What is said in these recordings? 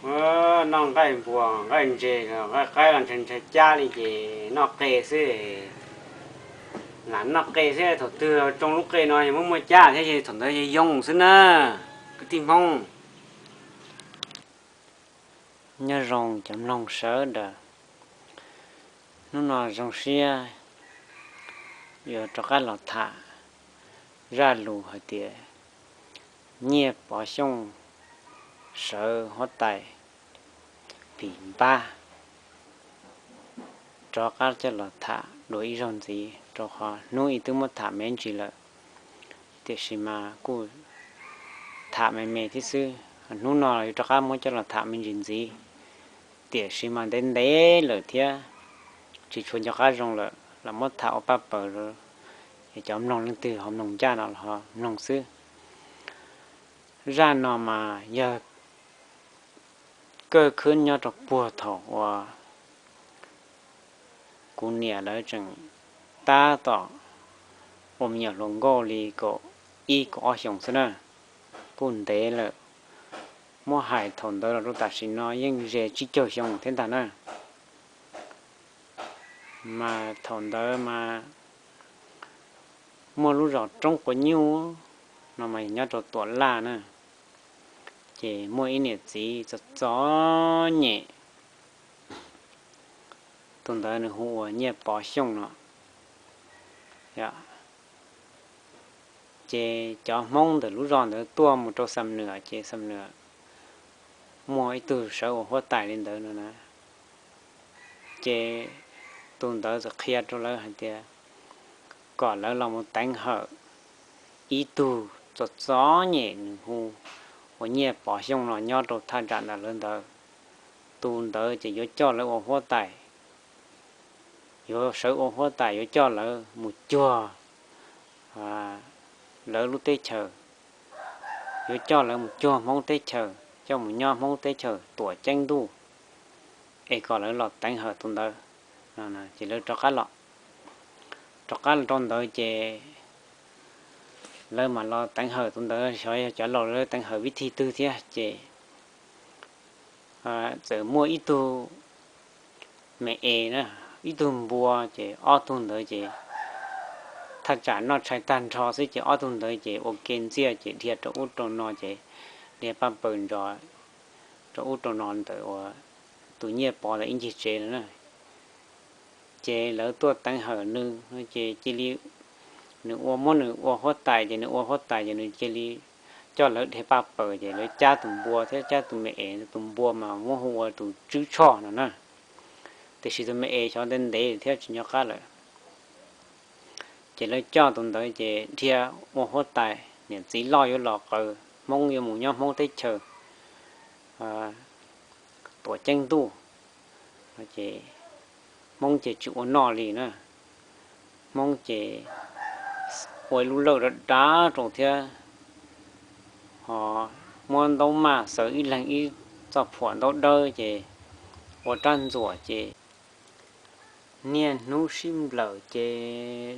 Noj nqaij npua nqaij ntses nqaij qaib los ntshai ntshai cab li ces noj qe xwb. Lam noj qe xwb, thaum twg tsoo lub qe no yog muaj muaj cab thiab ces thaum ntawd yog yoo xwb na, kwv tij Hmoob. Nyob zoo cov mloog sawv daws, hnub no zoo siab yuav rov qab los tham zaj lus hais tias Nyiaj Pov Xyooj sawv huab tais Phim Npab, rov qab coj los tham dua ib zaug ntxiv, rau qhov hnub ib twb muab tham me ntsis lawm, tiam sis mas kuj tham me me thiab xwb. Hnub no yuav rov qab muab coj los tham me ntsis ntxiv, tiam sis mas ntev ntev lawm thiab tsis tshua nco qab zoo lawm, los muab tham ua paj paws, es cov mloog leej twg ho mloog ncaj no los ho mloog xwb. Zaj no mas yog kawg khwb nyob rau puag thaum uas kuv niam lawv tseem tab tom ua me nyuam hluas nkauj li kaum ib kaum ob xyoos xwb na, kuj ntev lawm. Muab hais thaum ntawd los rau tam sim no yeej ze tsib caug xyoo thiab ntag na. Mas thaum ntawd mas muaj lub zos Roob Quav Nyuj no mas nyob rau Tuam Laj na, ces muaj ib niam txiv txom txom nyem, tus ntawd nws hu ua Nyiaj Pov Xyooj no. Ces cov Hmoob ntawm lub zos ntawd tuaj mus rau Xam Nuam, ces Xam Nuam muaj ib tug sawv ua huab tais li ntawd no na. Ces tus ntawd txawm qhia rau lawv hais tias kom lawv los mus teev hawm ib tug txom txom nyem nws hu ua Nyiaj Pov Xyooj no nyob rau thaj tsam ntawm lawv ntawd. Tus ntawd ces yuav coj lawv ua huab tais, yuav sawv ua huab tais, yuav coj lawv mus cuag lawv lub teb chaws, yuav coj lawv mus cuag Hmoob teb chaws, coj mus nyob Hmoob teb chaws tuam ceeb ntuj, es kom lawv los teev hawm tus ntawd. Ces lawv rov qab los, rov qab los rau ntawd ces lawv mam los teev hawm tus ntawd, xyov yog cov laus lawv teev hawm vib thij twg thiab ces txawm muaj ib tug me es na, ib tug npua, ces ob tug ntawd ces thaj tsam noj tshais tag nrho xwb ces ob tug ntawd ces ua ke ntxiaj ces dhia rau ub rau no ces dhia paj paws ntsos rau ub rau no ntawm uas tus Nyiaj Pov ntawd ib ncig tsev lawm na. Ces lawv tuaj teev hawm nws ces cia li, nws ua, muab nws ua huab tais ces nws ua huab tais ces nws cia li coj lawv dhia paj paws ces lawv cab tus npua thiab cab tus me es, tus npua mas muab hu ua tus Tswb Tshoj no na. Tiam sis tus me es xyov ntev ntev thiab tsis nco qab lawm. Ces lawv coj tus ntawd ces dhia ua huab tais, niam txiv loj yuav los qaws, Hmoob yuav mus nyob Hmoob teb chaws tuam ceeb ntuj, ces Hmoob ces tsis ua noj li na. Hmoob ces ua ib lub lawj dav dav rau thiab, ho muab ntaub maj xaws ib leeg ib txoj phuam ntaub dawb ces ua rab ntxuam ces niaj hnub sib nplawm ces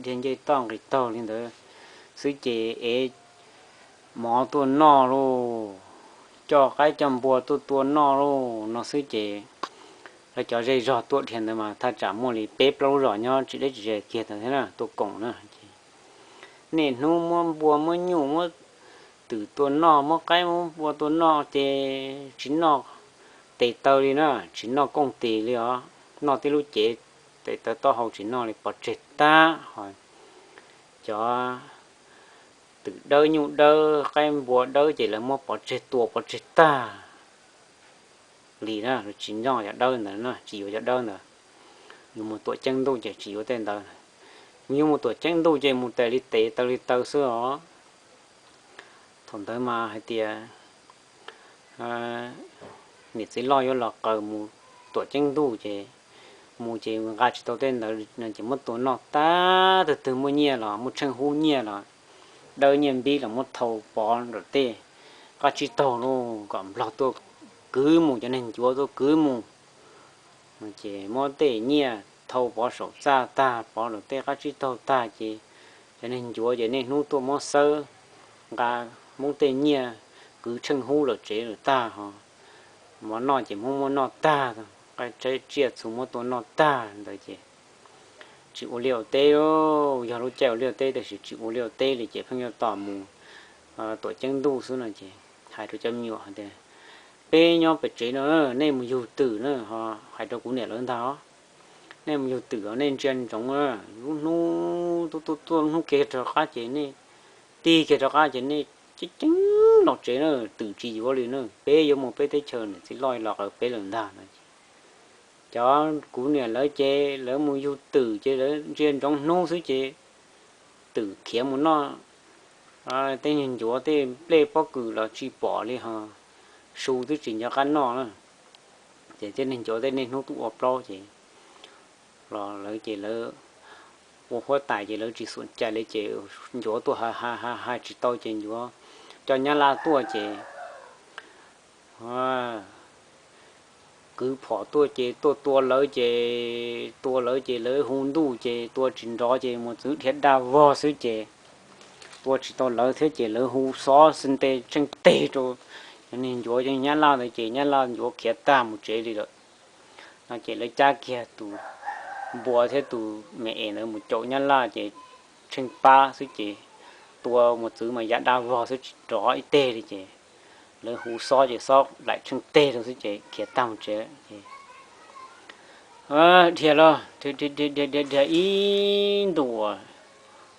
dhia ncej toj nqis taug li ntawd xwb ces ev mov tuaj noj lauj, coj qaib coj npua tuaj tua noj lauj no xwb ces lawv cov zej zog tuaj dhia ntawd mas thaj tsam muaj li peb plaub lub zos nyob tsis deb tsis ze kiag ntawd thiab na, tuaj koom na. Niaj hnub muab npua muab nyuj muab twm tua noj, muab qaib muab npua tua noj ces tsis noj tes taw li na, tsis noj kooj tis li os, noj tib lub cev tes taw taub hau tsis noj li, pov tseg tag. Ho cov twm dawb nyuj dawb qaib npua dawb ces lawv muab pov tseg tua pov tseg tag li na, tsis noj cov dawb ntawd na, tsis yuav cov dawb ntawd. Yus mus tuam ceeb ntuj ces tsis yuav tej ntawd. Yus mus tuam ceeb ntuj ces mus tes li tes taw li taw xwb os. Thaum ntawd mas hais tias niam txiv loj yuav los qaws mus tuam ceeb ntuj ces mus ces nqa tsis tau tej ntawd no ces muab tua noj tag. Twg twg muaj nyiaj los muaj tsheej hub nyiaj los dawb nyiaj npib los muab thau pov nram tej qab tsib taug lauj, kom nplog tuaj kwv mus, cov neeg ncuav tuaj kwv mus. Ces muab tej nyiaj thau pov saum txaj tag, pov nram tej qab tsib taug tag ces cov neeg ncuav ces niaj hnub tuaj muab xawb, nqa Hmoob tej nyiaj kwv tsheej hub lawm tsev lawm tag ho mov noj ces Hmoob muab noj tag, tsiaj txhu muab tua noj tag ntawd ces tsis ua liaj ua teb, yog lub caij ua liaj ua teb tiam sis tsis ua liaj ua teb li ces pheej yuav tos mus tuam ceeb ntuj xwb no ces hais rau cov me nyuam hais tias, peb nyob pem tsev no, nej mus yug twm na, hais rau kuv niam lawv ntag, nej mus yug twm os, nej ntsia ntsoov, lub hnub tuaj tuaj tuaj lub hnub kiag rov qab ces nej tig kiag rov qab ces nej ceev ceev los tsev na, twm tsis yuav li na, peb yuav mus peb teb chaws, niam txiv loj los qawm peb lawm ntag no ces cov kuv niam lawv ces lawv mus yug twm ces lawv ntsia ntsoov hnub xwb ces twm khiav mus noj tej niag ncuav tej nplej pob kws los tsis pom li ho su twb tsis nco qab noj na. Ces tej niag ncuav tej niaj hnub twb ua plaub ces los lawv ces lawv ua huab tais ces lawv tsis xum cai li ces ncuav tuaj ha ha ha tsis tau ces ncuav coj nyab laj tuaj ces kwv phom tuaj ces tuaj tua lawv ces tua lawv ces lawv hu ntuj ces tua tsis nrov ces mos txwv dhia daj vog xwb ces tua tsis tau lawv thiab ces lawv hu xob xwb nte tsheej teg rau cov niag ncuav cov nyab laj ntawd ces nyab laj ncuav khiav tag mus tsev li lawm no ces lawv cab kiag tus npua thiab tus me es ntawd mus caum nyab laj ces tsheej pab xwb ces tua mos txwv mas ya daj vog xwb tsis nrov ib teg li ces lawv hu xob ces xob laim tsheej teg rau xwb ces khiav tag mus tsev ces dhia los dhia ib ntus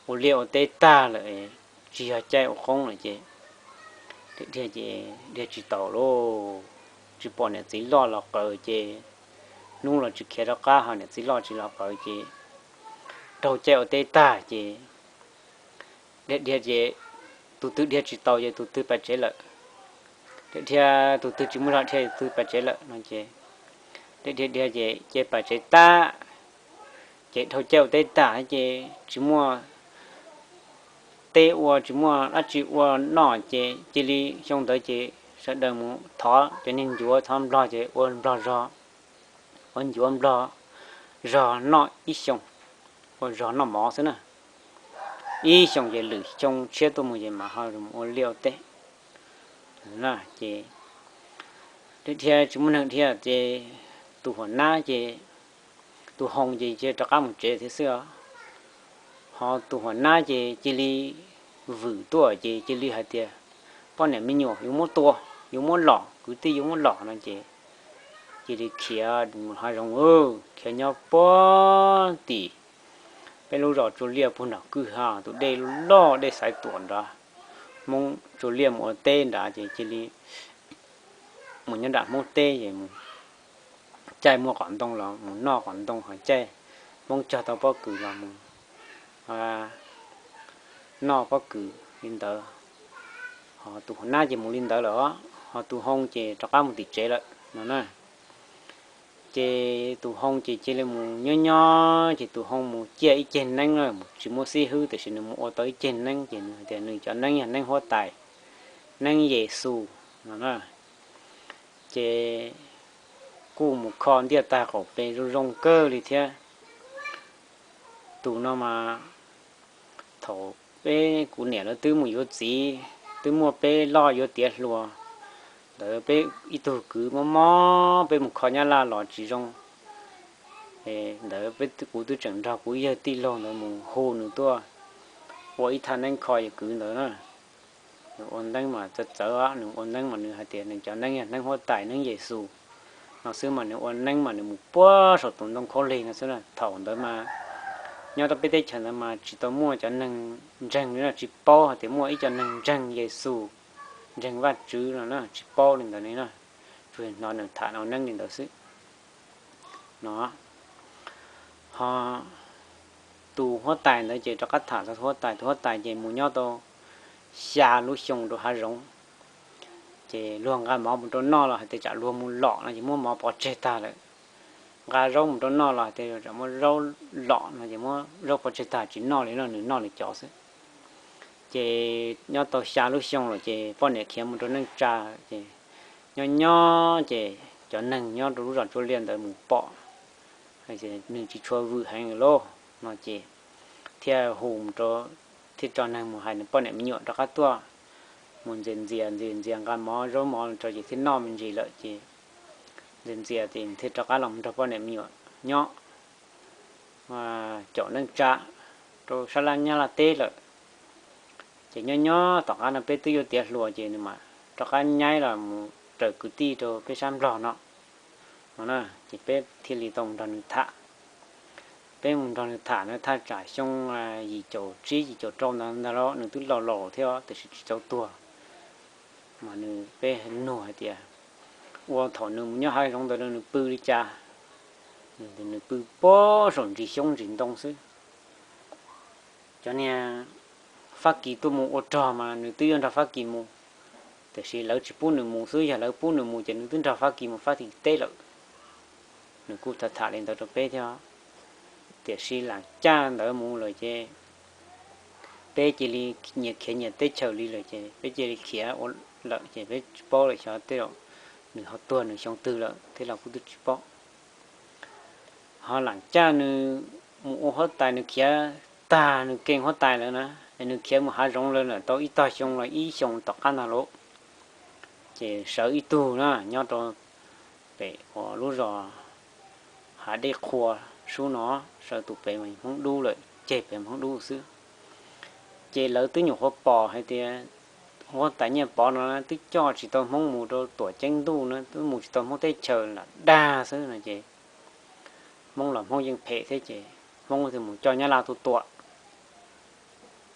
ua liaj ua teb tag lawm, tsis yog caij ua qoob lawm ces dhia ces dhia tsis taus lauj, tsis pom niam txiv loj los qawm ces hnub los tsis khiav rov qab ho niam txiv loj tsis los qawm ces raug caij ua teb tag ces dhia dhia ces tus twg dhia tsis taus ces tus twg pais tsev lawm, dhia dhia tus twg tsis muaj zog dhia tus twg pais tsev lawm no ces dhia dhia dhia ces cia pais tsev tag ces dhau caij ua teb tag ces tsis muaj teb ua tsis muaj dab tsi ua noj ces cia li xyoo ntawd ces sawv daws mus thov cov niag ncuav thov nplog ces ua nplog zog, ua ncuav nplog zog noj ib xyoos, ua zog noj mov xwb na. Ib xyoos ces lwm xyoo tshiab tuaj mus ces mam ho mus ua liaj ua teb. Ces dhia tsis muaj neeg dhia ces tus huam nab ces, tus hoo ces cia rov qab mus tsev thiab xwb os. Ho tus huam nab ces cia li vwm tuaj ces cia li hais tias poj niam me nyuam yuav muab tua, yuav muab lom, kwv tij yuav muab lom no ces cia li khiav mus hav zoov, khiav nyob puag tim peb lub zos Tsua Liaj puag nram kwj ha tus dej loj dej Xaiv Tuam nrad. Hmoob Tsua Liaj mus ua teb nrad ces cia li mus nyob nram Hmoob teb ces mus, caij muaj qos ntoo los mus noj qos ntoo, ho caij Hmoob cog tau pob kws los mus noj pob kws li ntawd. Ho tus huam nab ces mus li ntawd lawm, ho tus hoo ces rov qab mus tim tsev lawm no na. Ces tus hoo ces cia li mus nyob nyob ces tus hoo mus ciaj ib ceg neeb na, tsis muaj xib hwb tiam sis nws mus ua tau ib ceg neeb ces nws hais tias nws cov neeb yog neeb huab tais, neeb Yexus no na. Ces kuj mus kho ntiaj tag qaum pes zoo zoo kawg li thiab. Tus no mas thaum peb kuv niam lawv twb mus yuav txiv, twb muaj peb loj yuav tiav hluas ntawd, peb ib tug kwv mob mob, peb mus kho nyab laj los tsis zoo. Ntawd kuv twb tseem nrog kuv ib yawg tij laug ntawd mus hu nws tuaj ua ib thaj neeb kho yawg kwv ntawd na. Nws ua neeb mas txawv txawv, nws ua neeb mas nws hais tias nws cov neeb yog neeb huab tais, neeb Yexus no xwb, mas nws ua neeb mas nws mus puag saum tus ntoo khaub lig no xwb na. Thaum ntawd mas nyob rau peb teb chaws ntawd mas tsis tau muaj cov neeg ntseeg li no, tsis paub hais tias muaj ib co neeg ntseeg Yexus, ntseeg Vajtswv no na, tsis paub li ntawd li na. Tsuas hnov nws tham ua neeb li ntawd xwb no. Ho tus huab tais ntawd ces rov qab tham txog tus huab tais, tus huab tais ces mus nyob tau xya lub xyoo rau hav zoov. Ces luag nqa mov mus rau noj los hais tias tsam luag mus lom no ces muab mov pov tseg tag lawm. Nqa zaub mus rau noj los hais tias tsam muab zaub lom no ces muab zaub pov tseg tag tsis noj li no, nws noj nws cov xwb. Ces nyob tau xya lub xyoo lawm ces poj niam khiav mus rau neej tsa, ces nyob nyob ces cov neeg nyob rau lub zos Tsua Liaj ntawd mus pom, nws tsis tshua vwm heev lauj no ces thiaj hu, thiaj tso neeg mus hais nws poj niam me nyuam rov qab tuaj, mus ntxias ntxias ntxias ntxias nqa mov zaub mov rau ces thiaj noj me ntsis lawm ces ntxias ntxias ces thiaj rov qab los nrog poj niam me nyuam nyob caum neej tsa rau sab laj Nyab Laj teb lawm. Ces nyob nyob tom qab no peb twb yuav tiav hluas ces nws mam rov qab nyaib los mus raws kwv tij rau peb sab Nplog no. No ces peb thiaj li tau mus nrog nws tham. Peb mus nrog nws tham na, thaj tsam xyoo yim caum tsib yim caum rau ntawd ntag los nws twb laus laus thiab tiam sis tsis tau tuag. Mas nws, peb nug hais tias ua thaum nws mus nyob hav zoov ntawd nws pw li cas? Nws pw pob saum ntsis xyoob ntsis ntoo xwb. Cov niag Fab Kis tuaj mus ua rog mas nws twb yuav nrog Fab Kis mus, tiam sis lawv tsis pub nws mus xwb, yog lawv pub nws mus ces nws twb nrog Fab Kis mus Fab Kis teb lawm. Nws kuj tham tham li ntawd rau peb thiab. Tiam sis lam caj ntawd mus lawm ces peb cia li nyias khiav nyias teb chaws li lawm ces peb cia li khiav ua lawm ces peb tsis paub lawm xyov tej zaum nws ho tuag nws xyoo twg lawm thiab los kuj twb tsis paub. Ho lam caj nws mus ua huab tais, nws khiav tag nws kees huab tais lawm na, es nws khiav mus hav zoov lawm tau ib tog xyoo los ib xyoos tom qab ntag lauj. Ces sawv ib tug na nyob rau pem uas lub zos Hav Dej Qhua sub no, sawv tus pem mas Hmoob Dub lawm, ceg pem Hmoob Dub xwb. Ces lawv twb nyuam qhuav pom hais tias huab tais Nyiaj Pov no twb coj tsis tau Hmoob mus rau tuam ceeb ntuj na, twb mus tsis tau Hmoob teb chaws lam dag xwb no ces Hmoob los Hmoob yeej phem thiab ces Hmoob thiaj mus coj Nyab Laj tuaj tua.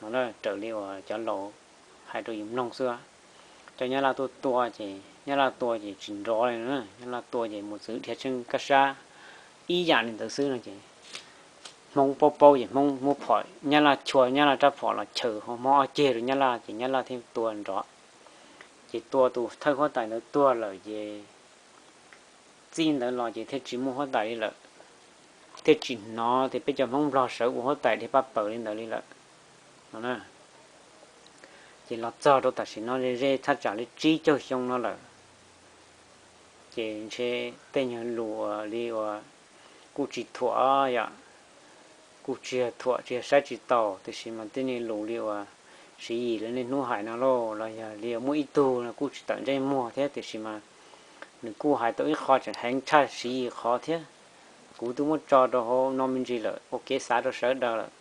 No raws li uas cov laus hais rau yus mloog xwb. Coj Nyab Laj tuaj tua ces Nyab Laj tua ces tsis nrov li, Nyab Laj tua ces mos txwv dhia tsheej kab sab ib yam li ntawd xwb no ces Hmoob paub paub ces Hmoob muab phom Nyab Laj chua, Nyab Laj rab phom los chaws hauv hmo ob ceg rau Nyab Laj ces Nyab Laj thiaj tua nrov. Ces tua tus thawj huab tais ntawd tuag lawm ces txij ntawd los ces thiaj tsis muaj huab tais li lawm, thiaj tsis hnov tias peb cov Hmoob Nplog sawv ua huab tais dhia paj paws li ntawd li lawm no. Ces los txog rau tam sim no ze ze thaj tsam li tsib caug xyoo no lawm, ces ntshe tej nyuag lus uas li uas kuj tsis thuam yom, kuj tsis yog thuam tsis yog saib tsis taus, tiam sis mas tej niag lus li uas Siv Yis lawv niaj hnub hais no lauj, los yog li muaj ib tug no kuj tsis tawm ntsej muag thiab tiam sis mas nws kuj hais tau ib qho tseem heev tshaj Siv Yis qhov thiab. Kuv twb muab tso rau hauv no me ntsis lawm ua kev xav rau sawv daws lawm,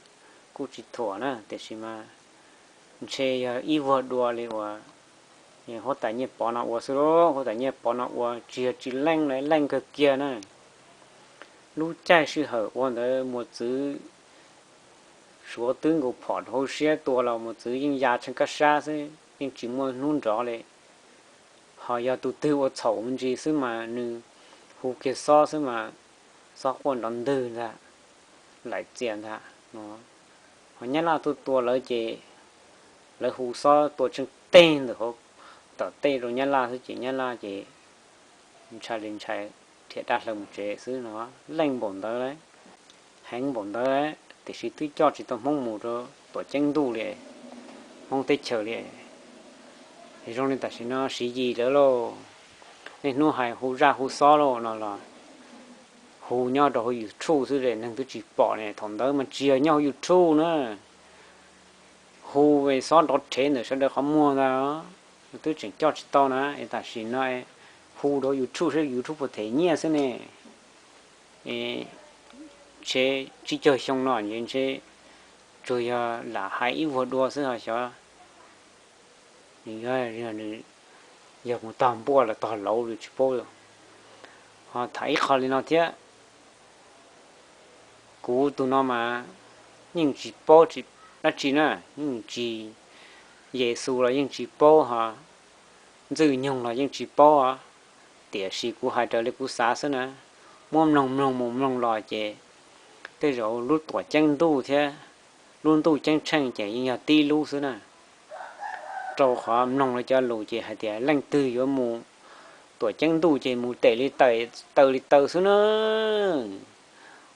kuj tsis thuam na, tiam sis mas ntshe yog ib vuag dua li uas huab tais Nyiaj Pov no ua xwb lauj. Huab tais Nyiaj Pov no ua tsis yog tsis leej, leej kawg kiag na. Lub caij sij hawm ua ntawd mos txwv Suav twb nkaus phom rau hauv siab tua los mos txwv yeej ya tsheej kab sab xwb, yeej tsis muaj hnub nrov li. Ho yog tus twg ua txhaum me ntsis xwb mas nws hu kiag xob xwb mas xob quaj nrov ntwg ntag, laim txias ntag no. Ho Nyab Laj tuaj tua lawv ces lawv hu xob tua tsheej teg ntawm hauv tom tej rau Nyab Laj xwb ces Nyab Laj ces ntshai li ntshai, dhia dab hlaw mus tsev xwb no. Leej npaum ntawd, heev npaum ntawd, tiam sis twb coj tsis tau Hmoob mus rau tuam ceeb ntuj li, Hmoob teb chaws li. Zoo li tam sim no Siv Yis lawv lauj, niaj hnub hais hu zaj hu xob lauj no los hu nyob rau hauv YouTube xwb es neeg twb tsis pom ne. Thaum ntawd mas tsis yog nyob hauv YouTube na, hu xob nrov rhev ntawm sawv daws qhov muag ntag, twb tseem coj tsis tau na. Es tam sim no hu rau YouTube seb YouTube puas them nyiaj xwb ne. Ntshe tsib caug xyoo no ntshe tsuas yog lam hais ib vuag dua xwb ho xyov nws yog mus tog npuaj los tog lauv li tsis paub. Ho tham ib qho li no thiab, kuv tus no mas yeej tsis paub dab tsi na, yeej tsis, Yes Xus los yeej tsis paub ho, Ntxwj Nyoog los yeej tsis paub os, tiam sis kuv hais raws li kuv xav xwb na. Muab mloog mloog mus mloog los ces tej zaum lub tuam ceeb ntuj thiab lub ntuj ceeb tsheej ces yeej yog tib lub xwb na. Rau qhov mloog lawv cov lus ces hais tias leej twg yuav mus tuam ceeb ntuj ces mus tem li taw, taw li taw xwb na.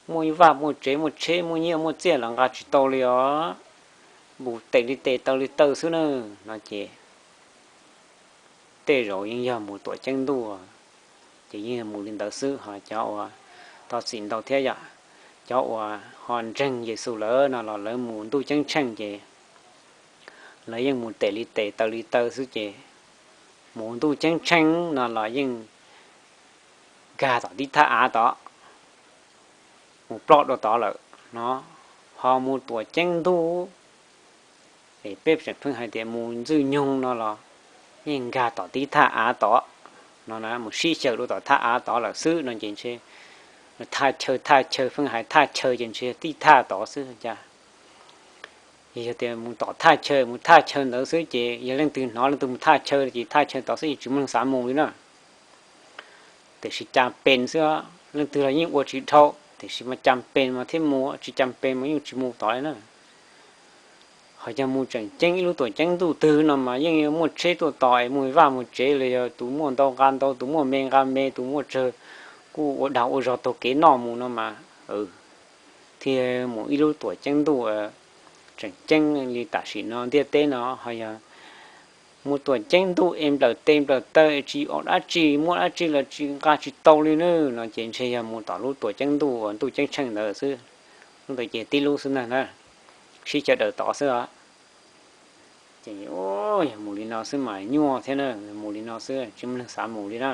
Muaj vaj muaj tsev muaj tsheb muaj nyiaj muaj txiaj los nqa tsis tau li os. Mus tem li tes taw li taw xwb na. No ces tej zaum yeej yog mus tuam ceeb ntuj, ces yeej yog mus li ntawd xwb. Ho cov uas, thov txim ntau thiab yom, cov uas ho ntseeg Yes Xus lawm no los lawv mus ntuj ceeb tsheej ces lawv yeej mus tem li tes taw li taw xwb ces mus ntuj ceeb tsheej no los yeej nkag tom tib thaj av tod, mus ploj dua tod lawm no, ho mus tuam ceeb ntuj, es peb tseem pheej hais tias mus ntxwj nyoog no los yeej nkag tom tib thaj av tod no na, mus sib xyaw dua tom thaj av tod lawm xwb no ces ntshe thaj chaw, thaj chaw, pheej hais thaj chaw ces ntshe tib thaj tod xwb cas. Yog tias mus tom thaj chaw, mus thaj chaw ntawd xwb ces yog leej twg hnov leej twg mus thaj chaw ces thaj chaw tod xwb, yeej tsis muaj leej xav mus li na. Tiam sis cas pes xwb, leej twg los yeej ua tsis dhau, tiam sis mas cas pes mas thiaj mus, tsis cas pes mas yeej tsis mus tod li na. Ho yog mus tseem ceeb ib lub tuam ceeb ntuj twg no mas yeej muaj tsheb tuaj tos es mus vaj mus tsev los yog tus muaj ntau nqa ntau, tus muaj me nqa me, tus muaj tsawg kuj ua dag ua zog taug kev noj mus no mas thiaj mus ib lub tuam ceeb ntuj tseem ceeb li tam sim no ntiaj teb no. Ho yog mus tuam ceeb ntuj es nplawm tes nplawm taw es tsis ua dab tsi, muab dab tsi los tsis nqa tsis tau li na no ces ntshe yog mus tom lub tuam ceeb ntuj uas ntuj ceeb tsheej ntawd xwb. Lub ntawd ces tib lub xwb ntag na, sib cov daws tod xwb os. Ces yog mus li no xwb mas nyuaj thiab na, mus li no xwb tsis muaj neeg xav mus li na.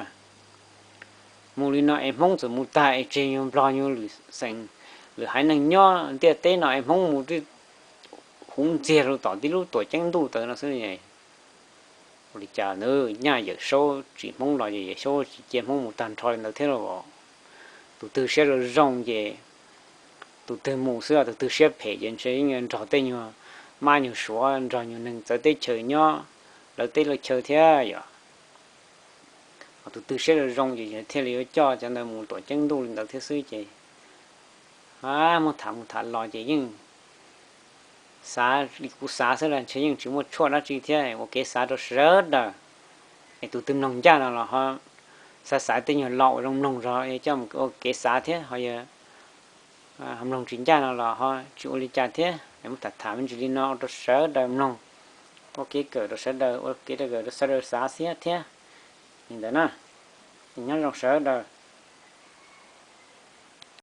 Mus li no es Hmoob txawm mus tag es tseg nyuag Nplog nyuag lwm xeem, lwm haiv neeg nyob ntiaj teb no es Hmoob mus huv ntxiag rau tom tib lub tuam ceeb ntuj tawd no xwb. Ua li cas ntawd Nyab Yawm Saub tsim Hmoob los ces Yawm Saub tsis cia Hmoob mus tag nrho li ntawd thiab los? Tus twg siab zoo zoo ces tus twg mus xwb, tus twg siab phem ces ntshe yeej nrog tej nyuag mab nyuag suav, nrog nyuag neeg txawv teb chaws nyob lawv teb lawv chaw thiab yom. Ho tus twg siab zoo zoo ces thiaj li yuav coj cov ntawd mus tuam ceeb ntuj li ntawd thiab xwb ces muab tham mus tham los ces yeej xav li kuv xav xwb los ntshe yeej tsis muaj tshuaj dab tsi thiab, ua kev xav rau sawv daws. Es tus twg mloog ncaj no los ho xav xav tej nyuag lo uas zoo mloog zog coj mus ua kev xav thiab. Ho yog mloog tsis ncaj no los ho tsis ua li cas thiab. Muab tham tham me ntsis li no ua rau sawv daws mloog, ua kev kawm rau sawv daws, ua kev kawm rau sawv daws xav xiab thiab. Li ntawd na, nyob zoo sawv daws.